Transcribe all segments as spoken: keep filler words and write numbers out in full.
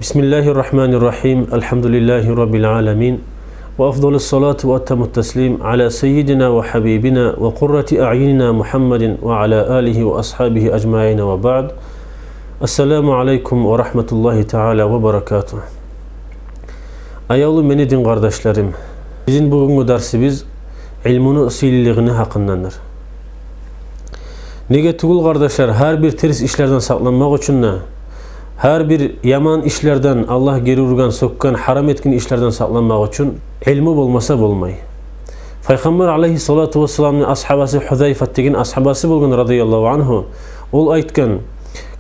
بسم الله الرحمن الرحيم. الحمد لله رب العالمين. وأفضل الصلاة وأتم التسليم على سيدنا وحبيبنا وقرة أعيننا محمد وعلى آله وأصحابه أجمعين وبعد. السلام عليكم ورحمة الله تعالى وبركاته. Аявлу мени дин къардашларым, бизин бугюнгю дарсыбыз илмуну сыйлылыгъыны гьакъындандыр. Неге тюгюл, къардашлар, гьар бир терс ишлерден сакъланмакъ учун да, гьар бир яман ишлерден, Аллагь гери ургъан, сёкген, гьарам этген ишлерден сакъланмакъ учун илму болмаса болмай. Пайхаммар алайгьиссалату вассаламны асгьабасы Гьузайфат деген асгьабасы болгъан, радияллагьу ангьу. Ол айтгъан: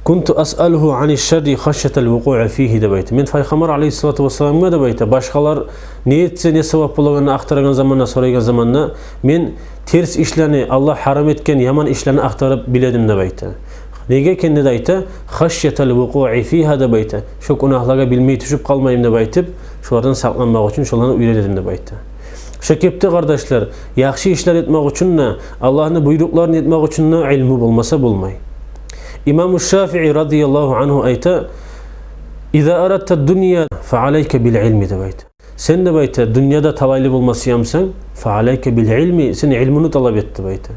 «كنت أسأله عن الشر خشية الوقوع فيه», — деп айта. Мен Пайхаммар алайгьиссалату вассаламгъа, деп айта, башгъалар не этсе, не савап болагъанны ахтарагъан заманда, сорайгъан заманда, мен терс ишлени, Аллагь гьарам этген яман ишлени ахтарып биледим, деп айта. Неге экенни де айта, «خشية الوقوع فيها», — деп айта. Шо гюнагьлагъа билмей тюшюп къалмайым деп айтып, шолардан сакъланмакъ учун шоланы уьйренедим, деп айта. Шо кепде, къардашлар, яхшы ишлер этмек учун да, Аллагьны буйрукъларын этмек учун да илму болмаса болмай. Имаму Шафии, радияллагьу ангьу, айта: «إذا أردت الدنيا فعليك بالعلم», — деп айта. Сен, деп айта, дюньяда талайлы болма сюемсен, «فعليك بالعلم», сен илмуну талап эт, деп айта.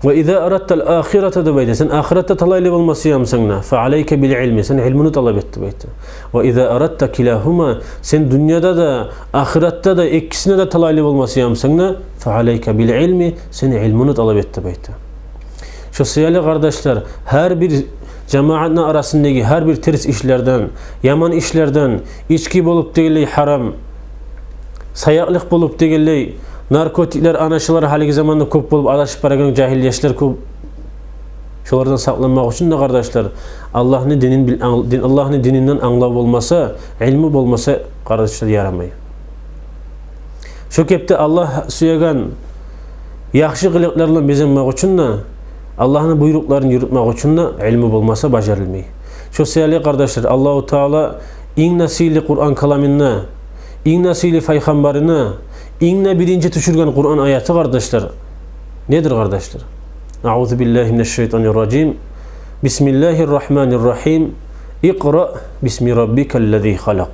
«وإذا أردت الآخرة», — деп айта, сен ахыратда талайлы болма сюемсен де, «فعليك بالعلم», сен илмуну талап эт, деп айта. «وإذا أردت كلاهما», сен дюньяда да, ахыратда да, экисинде де талайлы болма сюемсен де, «فعليك بالعلم», сен илмуну талап эт, деп айта. Шо саялы, къардашлар, гьар бир жамаатны арасындагъы гьар бир терс ишлерден, яман ишлерден, ички болуп дегенлей гьарам, саякълыкъ болуп дегенлей, наркотиклер, анашалар гьалиги заманда кёп болуп, адашып барагъан жагьил яшлар кёп. Шолардан сакъланмакъ учун да, къардашлар, Аллагьны динин бил-, анг-, дин, Аллагьны дининден англав болмаса, илму болмаса, къардашлар, ярамай. Шо кепде Аллагь сюеген яхшы къылыкълар булан безенмек учун да, Аллагьны буйрукъларын юрютмек учун да илму болмаса бажарылмай. Шо саялы, къардашлар, Аллагьу Таала инг де сыйлы Къуран каламында, инг де сыйлы Пайхаммарына инг де биринчи тюшюрген Къуран аяты, къардашлар, недир, къардашлар? أعوذ بالله من الشيطان الرجيم. بسم الله الرحمن الرحيم. اقرأ باسم ربك الذي خلق.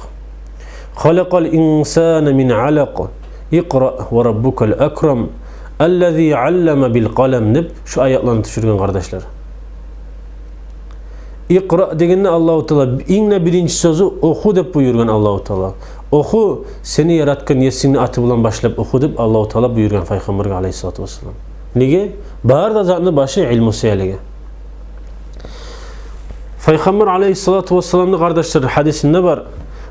خلق الإنسان من علق. اقرأ وربك الأكرم. الذي علم بالقلم деп шу аятланы тюшюрген, къардашлар. «Икъра» дегенде Аллагьу Таала инг де биринчи сёзю «оху» деп буюргъан Аллагьу Таала. «Оху, сени яратгъан Есингни аты булан башлап оху», — деп Аллагьу Таала буюргъан Пайхаммаргъа, алайгьиссалату вассалам. Неге? Бары да затны башы илму саялыгъа. Пайхаммар алайгьиссалату вассаламны, къардашлар, гьадисинде бар,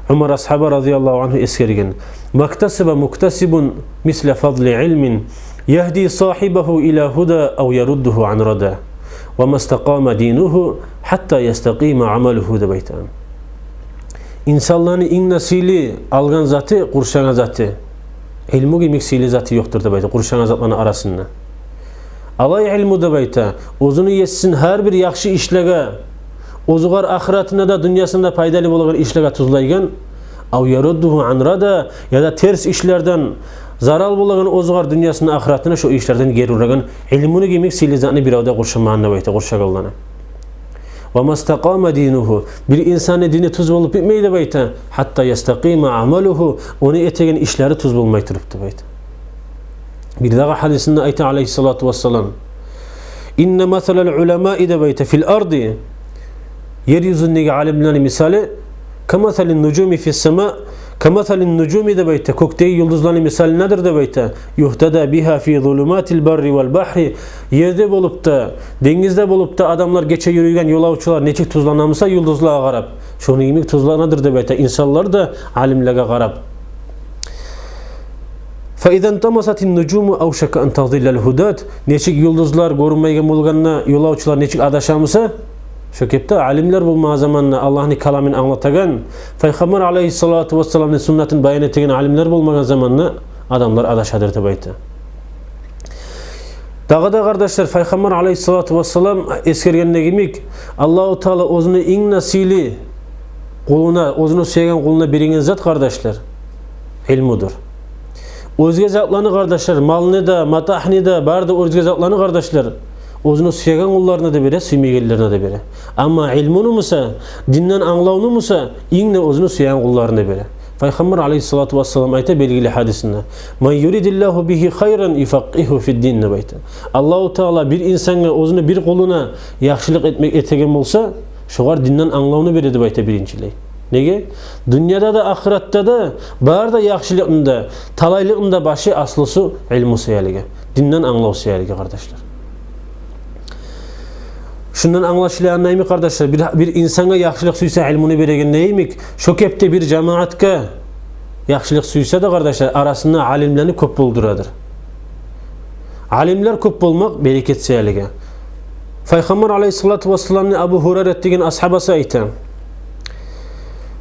Умар асгьаба, радияллагьу ангьу, эсгерген: «ما اكتسب مكتسب مثل فضل علم يهدي صاحبه إلى هدى أو يرده عن ردى. وما استقام دينه حتى يستقيم عمله», — деп айта. Инсанланы инг де сыйлы алгъан заты, къуршагъан заты, илму йимик сыйлы заты ёкъдур, деп айта, къуршагъан затланы арасында. Алай илму, деп айта, оьзюню есин гьар бир яхшы ишлеге, оьзюгер ахыратына да, дюньясына да пайдалы болагъан ишлеге тюзлейген, «أو يرده عن ردى», яда терс ишлерден, зарал болагъан оьзюгер дюньясына, ахыратына, шо ишлерден гери урагъан илмуну йимик сыйлы затны бирев де къуршамагъан, деп айта, къуршагъанланы. «وما استقام دينه», бир инсанны дини тюз болуп битмей, деп айта, «حتى يستقيم عمله», ону этеген ишлери тюз болмай туруп, деп айта. Бирдагъы гьадисинде айта, алайгьиссалату вассалам: «إن مثل العلماء», — деп айта, «في الأرض», ер юзюндеги алимлени мисалы, «كمثل النجوم في السماء», «كمثل النجوم», — деп айта, кёкдеги юлдузланы мисалы недир, деп айта, «يهتدى بها في ظلمات البر والبحر», ерде болуп да, денгизде болуп да адамлар, гече юрюйген ёлавчулар нечик тюзлене буса юлдузлагъа къарап, шону йимик тюзленедир, деп айта, инсанлар да алимлеге къарап. «فإذا انطمست النجوم أوشك أن تضل الهداة», нечик юлдузлар гёрюнмейген болгъанда, ёлавчулар нечик адаша буса, шо кепде алимлер болмагъан заманда Аллагьны каламын англатагъан, Пайхаммар алайгьиссалату вассаламны суннатын баян этеген алимлер болмагъан заманда адамлар адашадыр, деп айта. Дагъы да, къардашлар, Пайхаммар алайгьиссалату вассалам эсгергенде йимик, Аллагьу Таала оьзюню инг де сыйлы къулуна, оьзюню сюеген къулуна береген зат, къардашлар, илмудур. Оьзге затланы, къардашлар, малны да, матагьны да, бары да оьзге затланы, къардашлар, оьзюню сюеген къулларына да бере, сюймегенлерине де бере. Амма илмуну буса, динден англавну буса, инг де оьзюню сюеген къулларына бере. Пайхаммар алайгьиссалату вассалам айта белгили гьадисинде: «Ман юридиллагьу бигьи хайран юфакъкъигьгьу фиддин», — деп айта. Аллагьу Таала бир инсангъа, оьзюню бир къулуна яхшылыкъ этмек, этеген болса, шогъар динден англавну бере деп айта биринчилей. Неге? Дюньяда да, ахыратда да, бары да яхшылыкъны да, талайлыкъны да башы, аслусу илму саялыгъа, динден англав саялыгъа, къардашлар. Шундан англашылагъаны йимик, къардашлар, бир, бир инсангъа яхшылыкъ сюйсе, илмуну берегени йимик, шо кепде бир жамаатгъа яхшылыкъ сюйсе де, къардашлар, арасында алимлени кёп болдурадыр. Алимлер кёп болмакъ берекет саялыгъа. Пайхаммар алайгьиссалату вассаламны Абу Гьурайрат деген асгьабасы айта: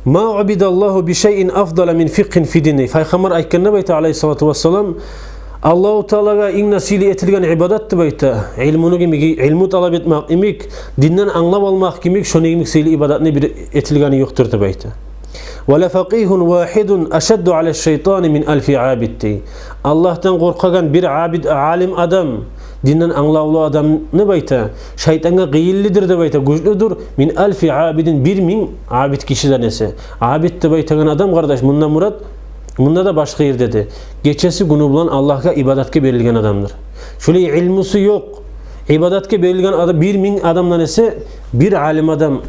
«Ма убидаллагьу бишайин афдала мин фикъгьин фиддин». Пайхаммар айтгъан деп айта алайгьиссалату вассалам: «Аллагьу Таалагъа инг де сыйлы этилген ибадат, — деп айта, — илмуну йимик, илму талап этмек йимик, динден англап алмакъ йимик, шону йимик сыйлы ибадатны бир этилгени ёкъдур», — деп айта. «Ва ла факъигьун вагьидун ашадду ала шайтани мин алфи абид», — дей. Аллагьдан къоркъагъан бир абид, алим адам, динден англавлу адамны, деп айта, шайтангъа къыйынлыдыр, деп айта, гючлюдюр, мин алфи абидин, бир минг абид гишиден эсе. Абид деп айтагъан адам, къардаш, мунда мурат, мунда да, башгъа ерде де, гечеси-гюню булан Аллагьгъа ибадатгъа берилген адамдыр. Шолай илмусу ёкъ, ибадатгъа берилген адам, бир минг адамдан эсе бир алим адам,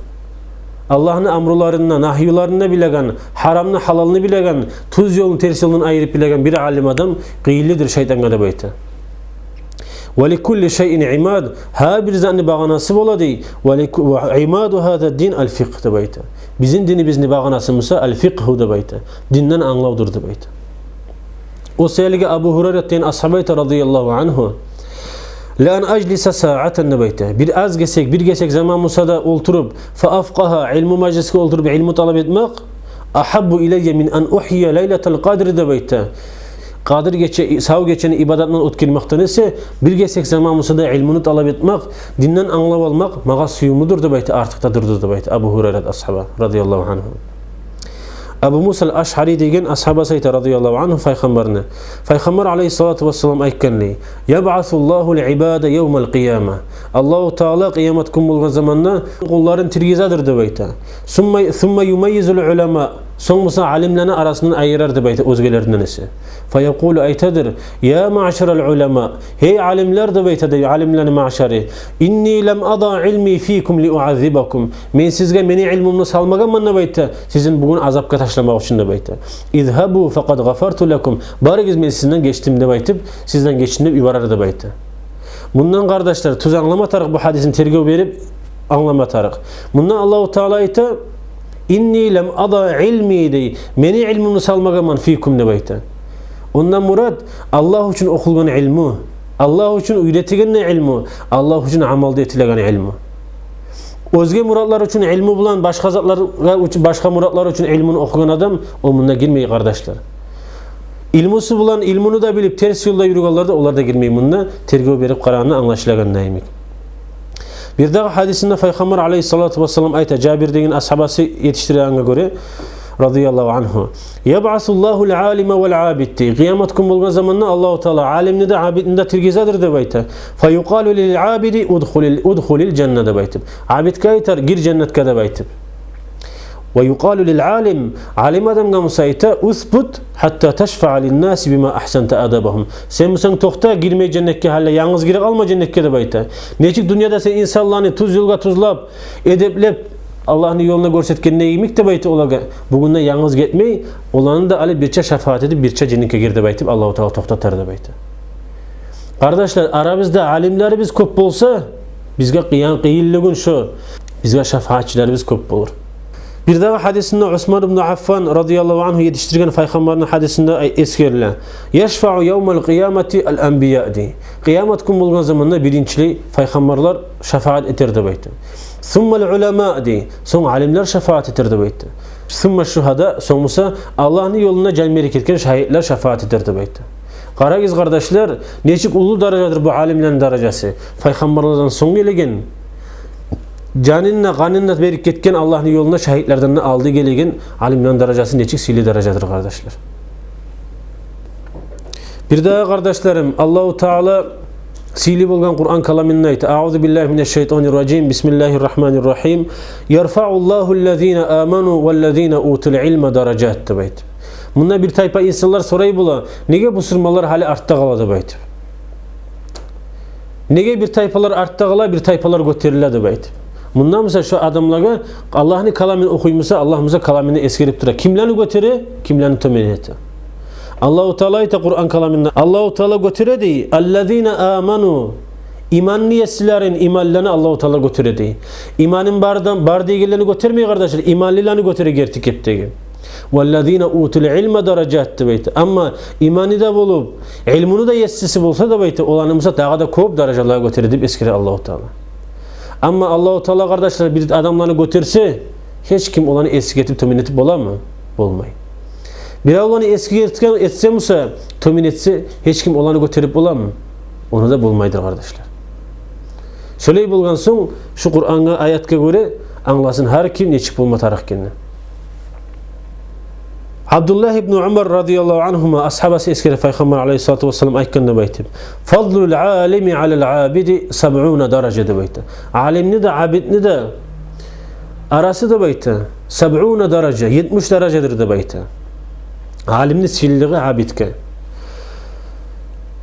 Аллагьны амруларын да, нагьюларын да билеген, гьарамны, гьалалны билеген, тюз ёлну терс ёлдан айырып билеген бир алим адам къыйынлыдыр шайтангъа, деп айта. «Ва ли кулли шайин имад», гьар бир затны багъанасы бола, дей. «Ва ли ку-, ва имаду гьаза дин аль-фикъгь», — деп айта. Бизин динибизни багъанасы буса аль-фикъгьу, деп айта, динден англавдур, деп айта. О саялыгъа Абу Гьурайрат деген асгьаба айта, радияллагьу ангьу: «Ла ан ажлиса саатан», — деп айта, бир аз гесек, бир гесек заман буса да олтуруп, «фа афкъагьа», илму мажлисге олтуруп, илму талап этмек, «агьаббу илаййа мин ан ухьйия лайлатал къадри», — деп айта. Къадир гече, сав гечени ибадатман оьтгермекден эсе, бир гесек заман буса да илмуну талап этмек, динден англап алмакъ магъа сюйюмлюдюр, деп айта, артыкъ да дюрдюр, деп айта Абу Гьурайрат асгьаба, радияллагьу ангьу. Абу Муса аль-Ашъари деген асгьабасы айта, радияллагьу ангьу, пайхаммарны, пайхаммар алайгьиссалату вассалам айтгъан дей: «Ябъасуллагьу аль-ибада явмал къияма». Аллагьу Таала къыямат гюн болгъан заманда къулларын тиргизедир, деп айта. «Сумма, сумма юмаййизул уляма». Сонг буса алимлени арасындан айырар, деп айта, оьзгелерден эсе. «Фаякъулу», айтадыр: «Я маъшарал уляма, гьей алимлер, — деп айта, дей, — алимлени маъшары, инни лам ада илми фикум ли уаззибакум. Мен сизге мени илмумну салмагъанман, — деп айта, — сизин бугюн азапгъа ташламакъ учун, — деп айта. — Изгьабу факъад гъафарту лакум. Барыгъыз, мен сизден гечдим, — деп айтып, — сизден гечдим», — деп йиберер, деп айта. Мундан, къардашлар, тюз англама тарыкъ, бу гьадисни тергев берип англама тарыкъ. Мунда Аллагьу Таала айта: «Инни лам ада илми», — дей, — «мени илмумну салмагъанман фикум», — деп айта. Ондан мурат Аллагь учун охулгъан илму, Аллагь учун уьйретилген илму, Аллагь учун амал да этилеген илму. Оьзге муратлар учун илму булан башгъа затларгъа уч-, башгъа муратлар учун илмуну охугъан адам, о мунда гирмей, къардашлар. Илмусу булан, илмуну да билип, терс ёлда юрюгенлер де, олар да гирмей мунда, тергев берип къарагъанда англашылагъаны йимик. Бирдагъы гьадисинде пайхаммар алайгьиссалату вассалам айта, Жабир деген асгьабасы етишдирегенге гёре, радияллагьу ангьу: «Ябъасуллагьу аль-алима валь-абид», — дей. Къыямат гюн болгъан заманда Аллагьу Таала алимни де, абидни де тиргизедир, деп айта. «Фаюкъалу лиль-абиди удхулиль, удхулиль жанна», — деп айтып. Абидге айтар: «Гир женнетге», — деп айтып. «Ва юкъалу лиль-алим», алим адамгъа буса айта: «Усбут хьатта ташфаъа линнаси бима ахсанта адабагьум». Сен бусанг токъта, гирмей женнетге, гьали янгыз гире къалма женнетге, деп айта. Нечик дюньяда сен инсанланы тюз ёлгъа тюзлеп, эдеплеп, Аллагьны ёлуна гёрсетгенинг йимик, деп айта, олагъа, бугюн де янгыз гетмей, оланы да алып, бирче шафаат этип, бирче женнетге гир, деп айтып, Аллагьу Таала токътатар, деп айта. Къардашлар, арабызда алимлерибиз кёп болса, бизге къыян, къыйынлы гюн шо, бизге шафаатчыларыбыз кёп болур. Бирдагъы гьадисинде Усман ибну Аффан, радияллагьу ангьу, етишдирген пайхаммарны гьадисинде ай-, эсгериле: «Яшфаъу явмаль къиямати аль-анбия», — дей. Къыямат гюн болгъан заманда биринчилей пайхаммарлар шафаат этер, деп айта. «Суммаль уляма», — дей. Сонг алимлер шафаат этер, деп айта. «Сумма шугьада», сонг буса Аллагьны ёлунда жан берип гетген шагьитлер шафаат этер, деп айта. Къарагъыз, къардашлар, нечик уллу даражадыр бу алимлени даражасы. Пайхаммарлардан сонг гелеген, жанын да, къанын да берип гетген, Аллагьны ёлунда шагьитлерден де алды гелеген алимлени даражасы нечик сыйлы даражадыр, къардашлар. Бирдагъы, къардашларым, Аллагьу Таала Сыйлы болгъан Къуран каламында айта: «Аузу биллагьи минаш шайтанир ражим, бисмиллагьир рахманир рахим. Ярфауллагьу ллазина аману валлазина утул илма даражат», — деп айта. Мунда бир тайпа инсанлар сорай бола: «Неге бусурманлар гьали артда къала?» — деп айта. «Неге бир тайпалар артда къала, бир тайпалар гётериле?» — деп айта. Мунда буса шо адамлагъа, Аллагьны каламын охуй буса, Аллагь буса каламында эсгерип тура, кимлени гётере, кимлени тёмен эте. Аллагьу Таала айта Къуран каламында, Аллагьу Таала гётере дей: «Аллазина аману». Иманны еслерин, иманлыланы Аллагьу Таала гётере дей. Иманын бар да, бар дегенлени гётермей, къардашлар, иманлыланы гётере герти кепдеги. «Валлазина утул илма даражат», — деп айта. Амма иманы да болуп, илмуну да еси болса, деп айта, оланы буса дагъы да кёп даражалагъа гётере деп эсгере Аллагьу Таала. Амма Аллагьу Таала, къардашлар, бир адамланы гётерсе, гьеч ким оланы эсгик этип, тёмен этип боламы? Болмай. Биревлени эсгик этген, этсе буса, тёмен этсе, гьеч ким оланы гётерип боламы? Ону да болмайдыр, къардашлар. Шолай болгъан сонг, шу Къурангъа, аятгъа гёре англасын гьар ким нечик болма тарыкъ экенни. Абдуллагь ибну Умар радияллагьу ангьума, асгьабасы эсгере, Пайхаммар алайгьиссалату вассалам айтгъан деп айтып: «Фадлул алими алал абиди сабъуна даража», — деп айта. Алимни де, абидни де арасы, деп айта, сабъуна даража, етмиш даражадыр, деп айта. Алимни сыйлылыгъы абидге.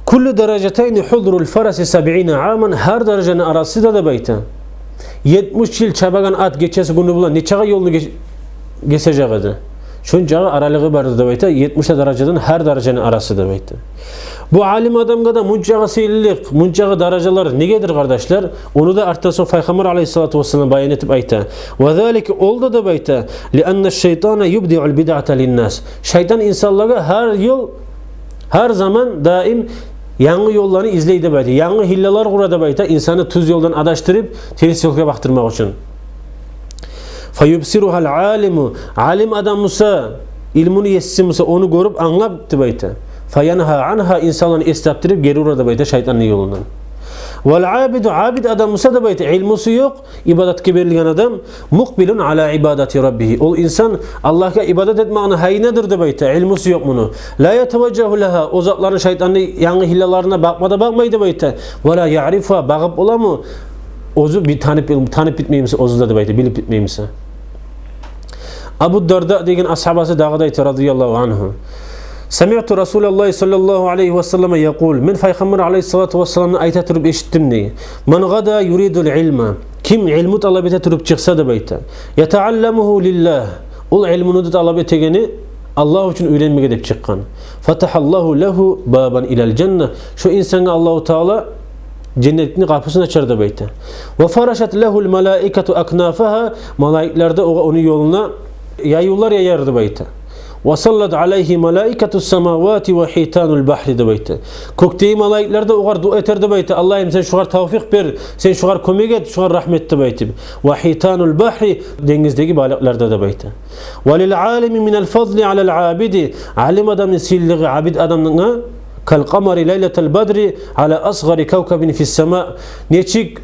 «Куллу даражатайни хузрул фараси сабъина аман», гьар даражаны арасы да, деп айта, етмиш йыл чабагъан ат гечеси-гюню булан нечакъы ёлну геч-, гесежек эди. Шончакъы аралыгъы барды, деп айта, етмиш даражадан гьар даражаны арасы, деп айта. Бу алим адамгъа да мунчакъы сыйлылыкъ, мунчакъы даражалар негедир, къардашлар? Ону да артдан сонг Пайхаммар алайгьиссалату вассалам баян этип айта. «Ва залика», ол да, деп айта, «лианна шайтана юбдиул бидъата линнас». Шайтан инсанлагъа гьар йыл, гьар заман, даим янгы ёлланы излей, деп айта. Янгы гьиллалар къура, деп айта, инсанны тюз ёлдан адашдырып, терс ёлгъа бакъдырмакъ учун. «Фаюбсиругьал алиму», алим адам буса, илмуну еси буса, ону гёрюп, англап, деп айта. «Фаянгьа ангьа», инсанланы эс тапдырып, гери ура, деп айта, шайтанны ёлундан. «Вал абиду», абид адам буса, деп айта, илмусу ёкъ, ибадатгъа берилген адам, «мукъбилун ала ибадати раббигьи». Ол инсан Аллагьгъа ибадат этмекни гьайынадыр, деп айта, илмусу ёкъ муну. «Ла ятаважжагьу лагьа», о затланы, шайтанны янгы гьиллаларына бакъма да бакъмай, деп айта. «Ва ла яърифугьа», багъып боламы? Оьзю би-, танып, танып битмей буса, оьзю де, деп айта, билип битмей буса. Абу Дарда деген асгьабасы дагъы да айта, радияллагьу ангьу: «Самиъту Расулаллагьи саллаллагьу алайгьи ва саллама якъул», мен Пайхаммар алайгьиссалату вассаламны айта туруп эшитдим дей: «Ман гъада юридул илма», ким илму талап эте туруп чыкъса, деп айта, «ятаалламугьу лиллагь», ол илмуну да талап этегени Аллагь учун уьйренмеге деп чыкъгъан. «Фатагьаллагьу лагьу бабан илал жанна», шо инсангъа Аллагьу Таала женнетни къапусун ачар, деп айта. «Ва фарашат лагьул малаикату акнафагьа», малайиклер де огъар, ону ёлуна яювлар яяр, деп айта. «Ва саллат алайгьи малаикатус самавати ва хитанул багьри», деп айта. Кёкдеги малайиклер де огъар дуа этер, деп айта. «Аллагьым, сен шугъар тавфикъ бер, сен шугъар кёмек эт, шугъар рагьмат эт», деп айтып. «Ва хитанул багьри», денгиздеги балыкълар да, деп айта. «Ва лил алими минал фадли алал абиди», алим адамны сыйлылыгъы абид адамгъа «кал къамари лайлатал бадри ала асгъари кавкабин фис сама». Нечик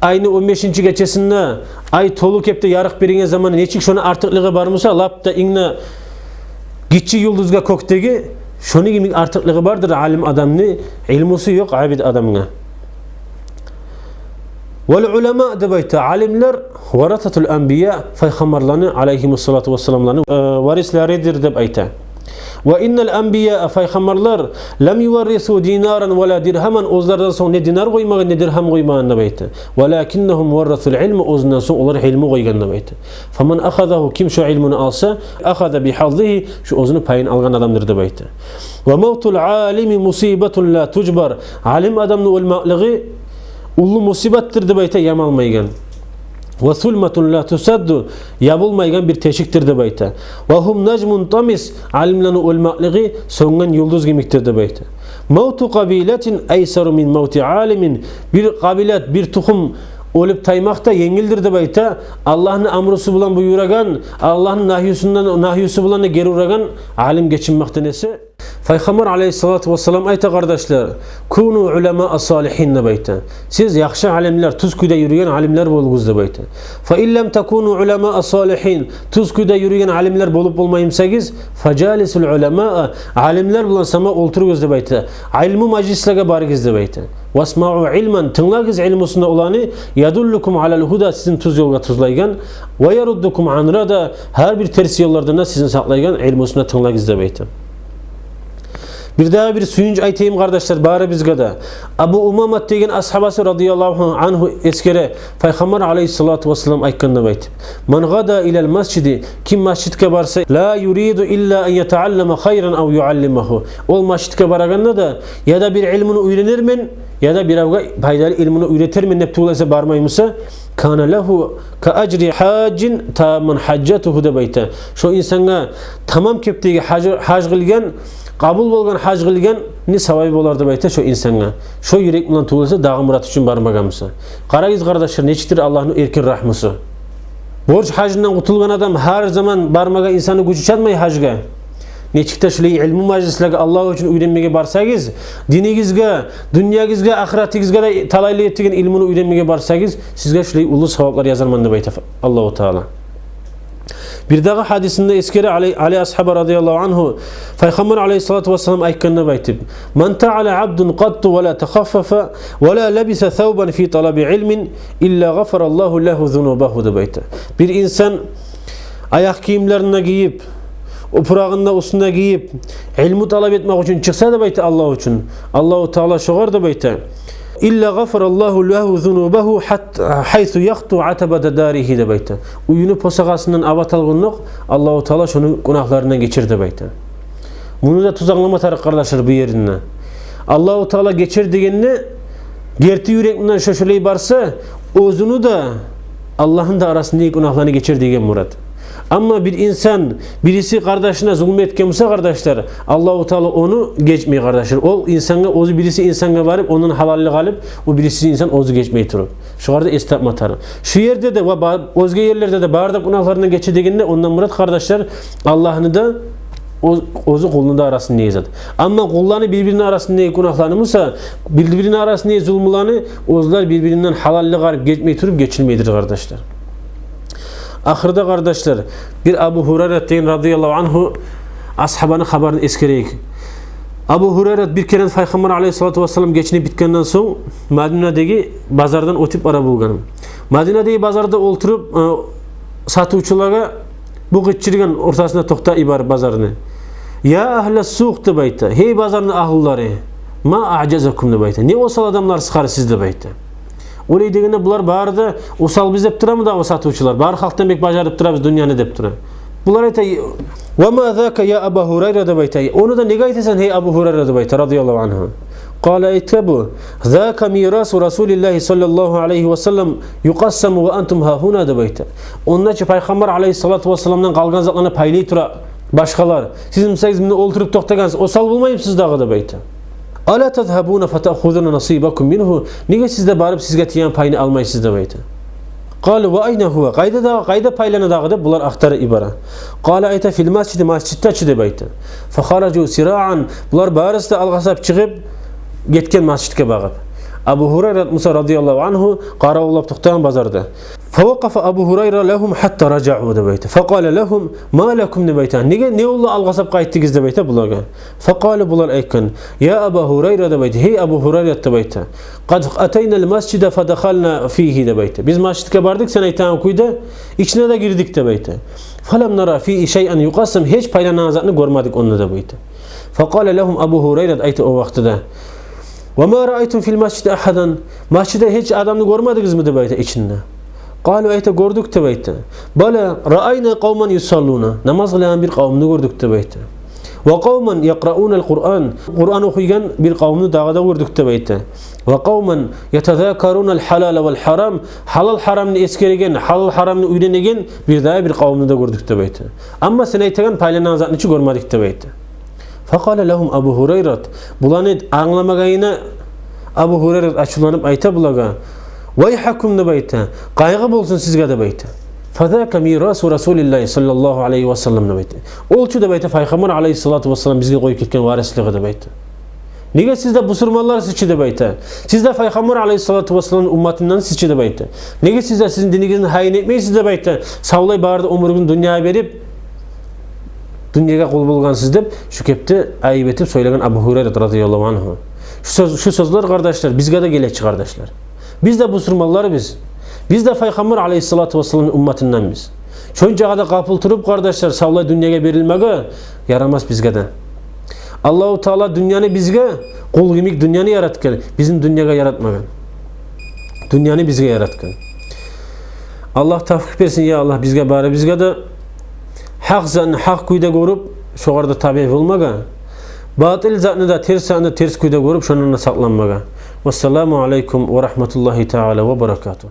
айны он бешинчи гечесинде ай толу кепде ярыкъ берген заманы нечик шону артыкълыгъы бар буса, лап да инг де гиччи юлдузгъа кёкдеги, шону йимик артыкълыгъы бардыр алим адамны илмусу ёкъ абид адамгъа. «Вал улама», деп айта, алимлер «варасатул анбия», пайхаммарланы, алайгьимуссалату вассаламланы, э, варислеридир деп айта. «Ва иннал анбия», пайхаммарлар, «лам юваррису динаран ва ла диргьаман», оьзлерден сонг не динар къоймагъан, не диргьам къоймагъан деп айта. «Валакиннагьум варрасул илма», оьзюнден сонг олар илму къойгъан деп айта. «Фаман ахазагьу», ким шо илмуну алса, «ахаза бихаззигьи», шо оьзюню пайын алгъан адамдыр деп айта. «Ва мавтул алими мусибатун ла тужбар», алим адамны оьлмеклиги уллу мусибатдыр деп айта, ямалмайгъан. «Ва сулматун ла тусадду», ябулмайгъан бир тешикдир деп айта. «Ва гьум нажмун тамис», алимлени оьлмеклиги сёнген юлдуз йимикдир деп айта. «Мавту къабилатин айсару мин мавти алимин», бир къабилат, бир тухум оьлюп таймакъ да енгилдир деп айта, Аллагьны амрусу булан буюрагъан, Аллагьны нагьюсундан, нагьюсу булан да гери урагъан алим гечинмекден эсе. Пайхаммар алейгьиссалату вассалам айта, къардашлар: «Куну уламаа салигьин», — деп айта. «Сиз яхшы алимлер, тюз кюйде юрюген алимлер болугъуз», — деп айта. «Фа ин лам такуну уламаа салигьин», тюз кюйде юрюген алимлер болуп болмай бусагъыз, «фажалисул уламаа», алимлер булан сама олтуругъуз деп айта. Илму мажлислеге барыгъыз деп айта. «Васмау илман», тынглагъыз илмусуна оланы, «ядуллукум алал гьуда», сизин тюз ёлгъа тюзлейген, «ва яруддукум ан рада», гьар бир терс ёллардан да сизин сакълайгъан илмусуна тынглагъыз деп айта. Бирдагъы бир сююнч айтайым, къардашлар, барыбызгъа да. Абу Умамат деген асгьабасы радияллагьу ангьу эсгере, Пайхаммар алейгьиссалату вассалам айтгъан деп айтып: «Ман гъада илал масжиди», ким масжидге барса, «ла юриду илла ан ятааллама хайран ав юаллимагьу», ол масжидге барагъанда да, яда бир илмуну уьйренермен, яда биревге пайдалы илмуну уьйретермен деп тюгюл эсе бармай буса, «кана лагьу ка ажри гьажжин тамман гьажжатугьу», — деп айта. Шо инсангъа тамам кепдеги гьаж, гьаж къылгъан, къабул болгъан гьаж къылгъанны савабы болар деп айта шо инсангъа. Шо юрек булан тюгюл эсе, дагъы мурат учун бармагъан буса. Къарагъыз, къардашлар, нечикдир Аллагьны эркин рагьмусу. Борч гьажындан къутулгъан адам, гьар заман бармагъа инсанны гючю чатмай гьажгъа. Нечик де шулай илму мажлислеге, Аллагь учун уьйренмеге барсагъыз, динигизге, дюньягъызгъа, ахыратыгъызгъа да талайлы этеген илмуну уьйренмеге барсагъыз, сизге шулай уллу саваплар язарман деп айта Аллагьу Таала. Бирдагъы гьадисинде эсгере Али, Али асгьаба радияллагьу ангьу, Пайхаммар алейгьиссалату вассалам айтгъан деп айтып: «Ман таала абдун къатту ва ла тахаффафа ва ла лабиса савбан фи талаби илмин илла гъафараллагьу лагьу зунубагьу», — деп айта. Бир инсан аякъ гийимлерин де гийип, опурагъын да уьстюне гийип, илму талап этмек учун чыкъса деп айта, Аллагь учун, Аллагьу Таала шогъар деп айта, «илла гъафараллагьу лагьу зунубагьу гьат-, гьайсу яхту атабата даригьи», — деп айта. Уьюню посагъасындан абат алгъандокъ, Аллагьу Таала шону гюнагьларындан гечер деп айта. Муну да тюз англама тарыкъ, къардашлар, бу еринде. Аллагьу Таала гечер дегенде, герти юрек булан шо шолай барса, оьзюню де, Аллагьны да арасындагъы гюнагьланы гечер деген мурат. Амма бир инсан бириси къардашына зулму этген буса, къардашлар, Аллагьу Таала ону гечмей, къардашлар. Ол инсангъа, оьзю бириси инсангъа барып, ондан гьалаллыкъ алып, о бириси инсан оьзю гечмей туруп. Шогъар да эс тапма тарыкъ. Шу ерде де ва ба-, оьзге ерлерде де бары да гюнагьларындан гече дегенде, ондан мурат, къардашлар, Аллагьны да, оь-, оьзю къулну да арасындагъы зат. Амма къулланы бир-бирини арасындагъы гюнагьланы буса, бир-бирини арасындагъы зулмуланы, оьзлер бир-биринден гьалаллыкъ алып гечмей туруп, гечилмейдир, къардашлар. Ахырда, къардашлар, бир Абу Гьурайрат деген радияллагьу ангьу асгьабаны хабарын эсгерейик. Абу Гьурайрат бир керен Пайхаммар алейгьиссалату вассалам гечинип битгенден сонг, Мадинадагъы базардан оьтюп бара болгъан. Мадинадагъы базарда олтуруп, э, сатывчулагъа бу къычыргъан, ортасына токътап йиберип базарны: «Я агьлас-сукъ, — деп айта, — гьей, базарны агьлулары, — ма ажазакум, — деп айта, — не осал адамларсыз гьари сиз», — деп айта. Олай дегенде, булар бары да осалбыз деп турамы дагъы сатывчулар? Бары халкъдан бек бажарып турабыз дюньяны деп тура. Булар айта: «Ва ма зака, я Аба Гьурайра, — деп айта, — ону да неге айтасан, гьей Абу Гьурайра?» — деп айта, радияллагьу ангьу. Къала, айтгъан бу: «Зака мирасу Расулиллагьи саллаллагьу алайгьи ва саллам юкъассаму ва антум гьагьуна», — деп айта. «Онда чы Пайхаммар алайгьиссалату вассаламдан къалгъан затланы пайлай тура башгъалар. Сиз, мисал, мунда олтуруп токътагъансыз, осал болмаймысыз дагъы?» — деп айта. «Ала тазгьабуна фатаъхузуна насибакум мингьу? Неге сиз де барып, сизге тийген пайны алмайсыз?» — деп айта. Къалу: «Ва айна гьува? Къайда дагъы, къайда пайлана дагъы?» — деп булар ахтарып йибере. Къала, айта: «Фил масжиди, масжидде чи», — деп айта. Фахаражу сираъан, булар барысы да алгъасап чыгъып гетген масжидге багъып. Абу Гьурайрат буса, радияллагьу ангьу, къаравуллап токътагъан базарда. Фавакъафа Абу Гьурайра лагьум гьатта ражаъу, — деп айта. Факъала лагьум: ма лакум, — деп айта. — Неге, не болду, алгъасап къайтдыгъыз? — деп айта булагъа. Факъалу, булар айтгъан: «Я Аба Гьурайра, — деп айта, — гьей Абу Гьурайрат, — деп айта, — къад атайнал масжида фадахална фигьи, — деп айта, — биз масжидге бардыкъ, сен айтагъан кюйде, ичине де гирдик, — деп айта. — Фалам нара фигьи шайъан юкъассам, гьеч пайланагъан затны гёрмедик онда», — деп айта. Факъала лагьум Абу Гьурайрат, айта о вакътиде: «Ва ма раайтум фил масжиди агьадан? Масжидде гьеч адамны гёрмедигизми?» — деп айта, ичинде. Къалу, айта, гёрдюк, — деп айта. — Бала раайна къавман юсаллуна, намаз къылагъан бир къавумну гёрдюк, — деп айта. — Ва къавман якъраунал Къуръан, Къуръан охуйгъан бир къавумну дагъы да гёрдюк, — деп айта. — Ва къавман ятазакарунал гьалала вал гьарам, гьалал-гьарамны эсгереген, гьалал-гьарамны уьйренеген бир дагъы бир къавумну да гёрдюк, — деп айта. — Амма сен айтагъан пайланагъан затны чы гёрмедик, — деп айта. Факъала лагьум Абу Гьурайрат, буланы англамагъанына Абу Гьурайрат ачувланып айта булагъа: «Вайгьакум, — деп айта, — къайгъы болсун сизге», — деп айта. «Фазака мирасу Расулиллагьи саллаллагьу алайгьи ва саллам», — деп айта. Ол чу, деп айта, Пайхаммар алайгьиссалату вассалам бизге къоюп гетген варислиги, деп айта. Неге сиз де бусурманларсыз чы, деп айта. Сиз де Пайхаммар алайгьиссалату вассаламны умматындансыз чы, деп айта. Неге сиз де сизин динигизни гьайын этмейсиз, деп айта. Савлай бары да оьмюрюгюзню дюньягъа берип, дюньягъа къул болгъансыз деп, шу кепде айып этип сёйлеген Абу Гьурайрат радияллагьу ангьу. Шу сёз, шу сёзлер, къардашлар, бизге де геле чи, къардашлар. Биз де бусурманларбыз. Биз де Пайхаммар алайгьиссалату вассаламны умматынданбыз. Шончагъа да къапыл туруп, къардашлар, савлай дюньягъа берилмеге ярамас бизге де. Аллагьу Таала дюньяны бизге къул йимик дюньяны яратгъан, бизин дюньягъа яратмагъан. Дюньяны бизге яратгъан. Аллагь тавфикъ берсин, я Аллагь, бизге, барыбызгъа да гьакъ затны гьакъ кюйде гёрюп, шогъар да табиъ болмагъа, батил затны да, терс затны да терс кюйде гёрюп, шондан да сакъланмагъа. Вассаламу алайкум ва рагьматуллагьи таала ва баракатугь.